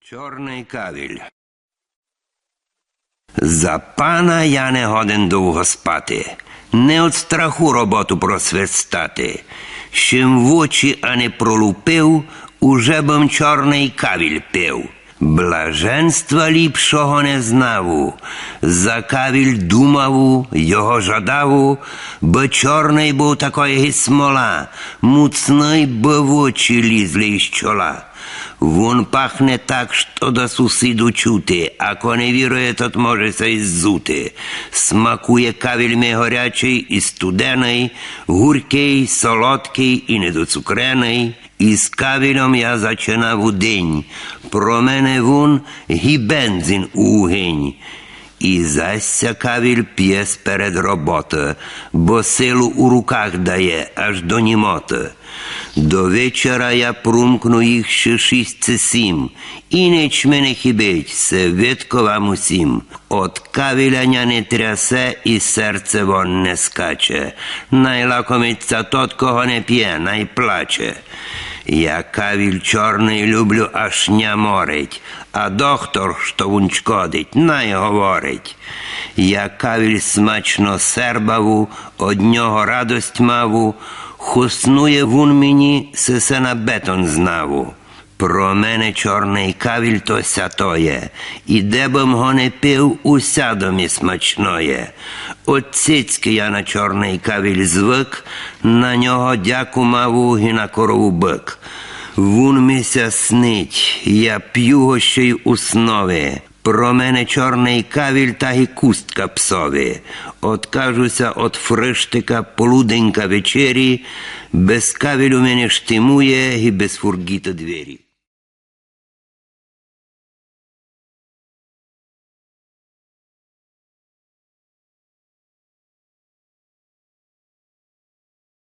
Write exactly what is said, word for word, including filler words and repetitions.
Чорный кавіль. За пана я не годен довго спати, не од страху роботу просвистати. Щим в очі ани пролупив, уже бым чорный кавіль пив. Блаженства ліпшого не знаву, за кавіль думаву, його жадаву, бы чорный быв такой ги смола, муцный, бы в очі лізли из чола. Вун пахне так, што до сусіду чути, а ко не вірує, тот може ся й ззути. Смакує кавіль ми горячый и студеный, гурькый, солодкый и недоцукреный. Из кавільом я зачинаву день, про мене вун ги бензин у угень. И зась ся кавіль пє сперед роботы, бо силу у руках дає аж до німоты. До вечера я прумкну їх ще шість ци сім, и нич ми не хибить, се видко вам усім. Од кавіля ня не трясе и серце вон не скаче. Най лакомить ся тот, ко го не пє, най плаче. Я кавіль чорный люблю, аж ня морить, а доктор, што вун чкодить, най говорить. Я кавіль смачно сербаву, од нього радость маву, хоснує вун мені, се се на бетон знаву. Про мене чорный кавіль то сятоє, и де бым го не пив, усяды ми смачноє. Од цицькы я на чорный кавіль звык, на нього дяку маву ги на корову бык. Вун ми ся снить, я пю го ще й у снови. Про мене чорный кавіль та ги кустка псови. Откажу ся од фрыштика, полуденька, вечері, без кавілю ми не штимує ги без фурґіты двері.